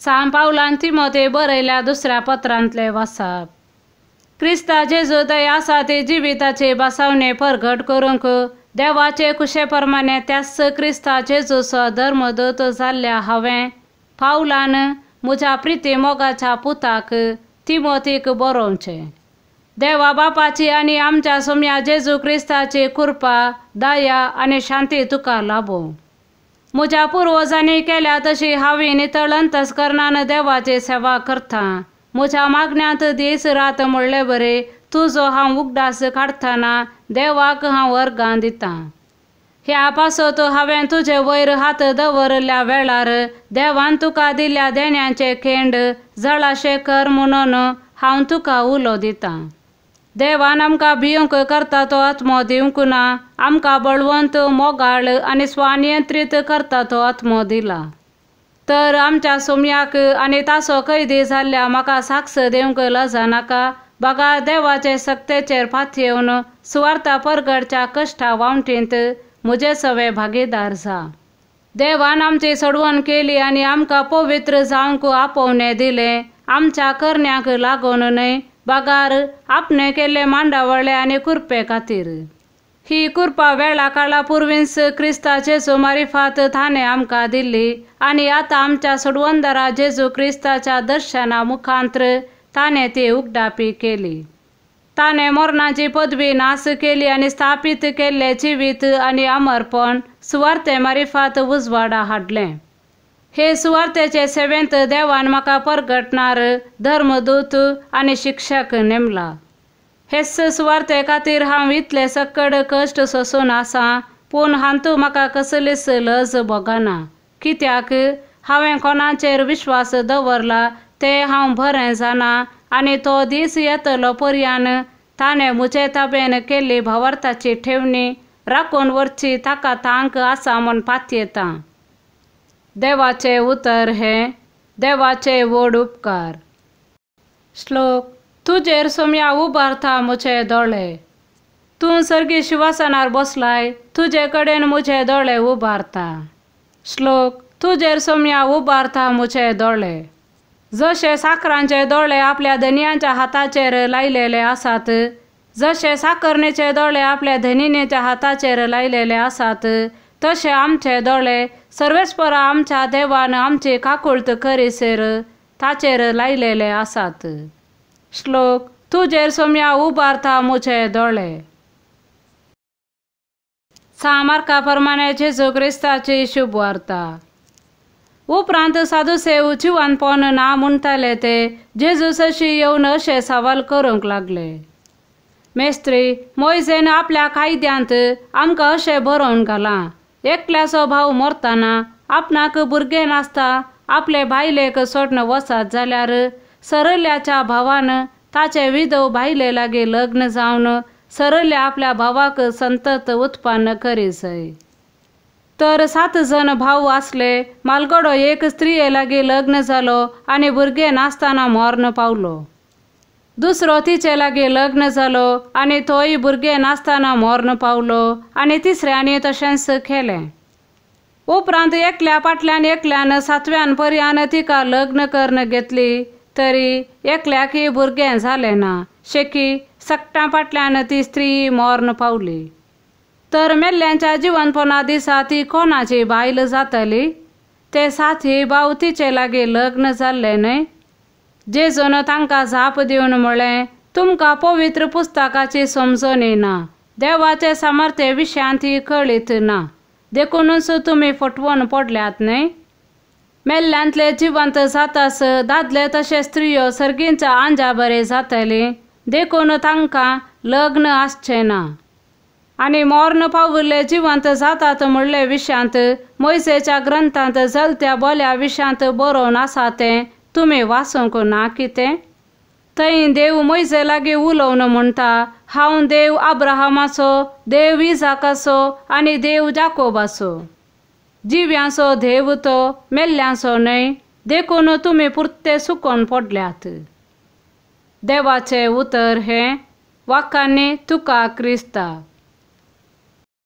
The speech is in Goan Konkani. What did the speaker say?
सांत पावलान तिमोते बरयल्या दुसऱ्या पत्रांतले वाचप. क्रिस्ता जेजू दया आसा ती जिविताची बसावणे परगट करूंक देवाचे कुशे प्रमाणे त्याच क्रिस्ता जेजूचो धर्मदूत जाल्ल्या हांवें पावलान म्हज्या प्रिती मोगाच्या पुताक तिमोतीक बरोवचें. देवा बापाची आनी आमच्या सोम्या जेजू क्रिस्ताची कृपा, दया आनी शांती तुका लाभो. म्हज्या पुर्वजांनी केल्या तशी हांवें नितळ अंतस्करणान देवाची सेवा करता. म्हज्या मागण्यांत दीस रात म्हणले बरे तुजो हांव उगडास काडटना देवाक हांव अर्गां दितां. ह्या पासत हांवें तुजे वयर हात दवरिल्ल्या वेळार देवान तुका दिल्ल्या देण्याचें खेंड जळाशें कर म्हणून हांव तुका उलो दितां. देवान आमकां भिवंक करता तो आत्मो दिवंक ना, आमकां बळवंत, मोगाळ आनी स्वनियंत्रीत करता तो आत्मो दिला. तर आमच्या सोम्याक आनी ताचो कैदी जाल्ल्या म्हाका साक्ष दिवंक लजनाका, बगा देवाचे सक्तेचेर पातयेवन सुवार्था परगडच्या कश्टा वावटींत म्हजे सवे भागीदार जा. देवान आमची सोडवण केली आनी आमकां पवित्र जावंक आपोवणें दिलें, आमच्या करण्यांक लागून न्हय, बगार आपणे केल्ले मांडावळे आनी कृपे खातीर. ही कृपा वेळा काळा पुर्वींच क्रिस्ता जेजू मारिफात ताणें आमकां दिल्ली आनी आतां आमच्या सोडवणदारा जेजू क्रिस्ताच्या दर्शना मुखांत्र ताणें ती उगडापी केली. ताणें मरणाची पदवी नाश केली आनी स्थापीत केल्लें जिवीत आनी अमरपण सुवार्ते मारिफात उजवाडा हाडलें. हे सुवार्तेचे सेवेंत देवान म्हाका परगटणार धर्मदूत आनी शिक्षक नेमला. हेच सुवार्ते खातीर हांव इतले सक्कड कश्ट सोसून आसा, पूण हातूंत म्हाका कसलीच लज भोगना, कित्याक हांवें कोणाचेर विश्वास दवरला तें हांव बरें जाणा आनी तो दीस येतलो पर्यान ताणें म्हजे ताबेन केल्ली भावार्थाची ठेवणी राखून व्हरची ताका तांक आसा म्हूण पातयेता. देवाचें उतर हें देवाचे व्हड उपकार. श्लोक. तुजेर सोम्या उबारता म्हजे दोळे, तूं सर्गी शिवासनार बसलाय, तुजे कडेन म्हजे दोळे उबारता. श्लोक. तुजेर सोम्या उबारता म्हजे दोळे. जशे साकरांचे दोळे आपल्या धनयांच्या हाताचेर लायलेले आसात, जशे साकरणेचे दोळे आपल्या धनिणेच्या हाताचेर लायलेले आसात, तशे आमचे दोळे सर्वेस्परा आमच्या देवान आमची काकुळट करीसर ताचेर लायलेले आसात. श्लोक. तुजेर सोम्या उबारता म्हजे दोळे. सांत मार्का प्रमाणे जेजू क्रिस्ताची शुभवार्ता. उपरांत सादुसेव जिवानपण ना म्हणटाले ते जेजू सशी येवन अशें सवाल करूंक लागले. मेस्त्री, मोयजेन आपल्या कायद्यांत आमकां अशें बरोवन घालां, एकल्याचो भाव मरतना आपणाक भुरगें नासता आपले बायलेक सोडून वचत जाल्यार सरल्याच्या भावान ताचे विधव बायले लागीं लग्न जावन सरल्या आपल्या भावाक संतत उत्पन्न करीसय. तर 7 जण भाव आसले, मालगडो एक स्त्रिये लागीं लग्न जालो आनी भुरगें नासतना मर्ण पावलो. दुसरो तिचे लागीं लग्न जालो आनी तोय भुरगें नासतना मर्ण पावलो आनी तिसऱ्यांनी तशेंच केलें. उपरांत एकल्या फाटल्यान एकल्यान 7व्यान पर्यान तिका लग्न करून घेतली, तरी एकल्याकय भुरगें जालें ना. शेकी सगटां फाटल्यान ती स्त्री मर्ण पावली. तर मेल्ल्यांच्या जिवनपणा दिसा ती कोणाची बायल जातली? ते 7 भाव तिचे लागीं लग्न जाल्ले न्हय? जेजून तांकां जाप दिवन म्हळें, तुमकां पवित्र पुस्तकाची समजणी ना, देवाचे सामर्थ्य विशयांत ही कळीत ना, देखूनच तुमी फटवून पडल्यात न्हय? मेल्ल्यांतले जिवंत जातास दादले तशे स्त्रियो सर्गींच्या आंजा बरे जातली, देखून तांकां लग्न आसचें ना. आनी मर्ण पाविल्ले जिवंत जातात म्हणले विशयांत मोयजेच्या ग्रंथांत जलत्या बोल्या विशयांत बरोवन आसा तें तुमी वाचूंक ना कितें? थंय देव मोयजे लागीं उलोवन म्हणटा, हांव देव अब्राहमाचो, देव इजाकाचो आनी देव जाकोबाचो. जिव्यांचो देव तो, मेल्ल्यांचो न्हय, देखून तुमी पुरते सुकोन पडल्यात. देवाचें उतर हें वाकांनी तुका क्रिस्ता.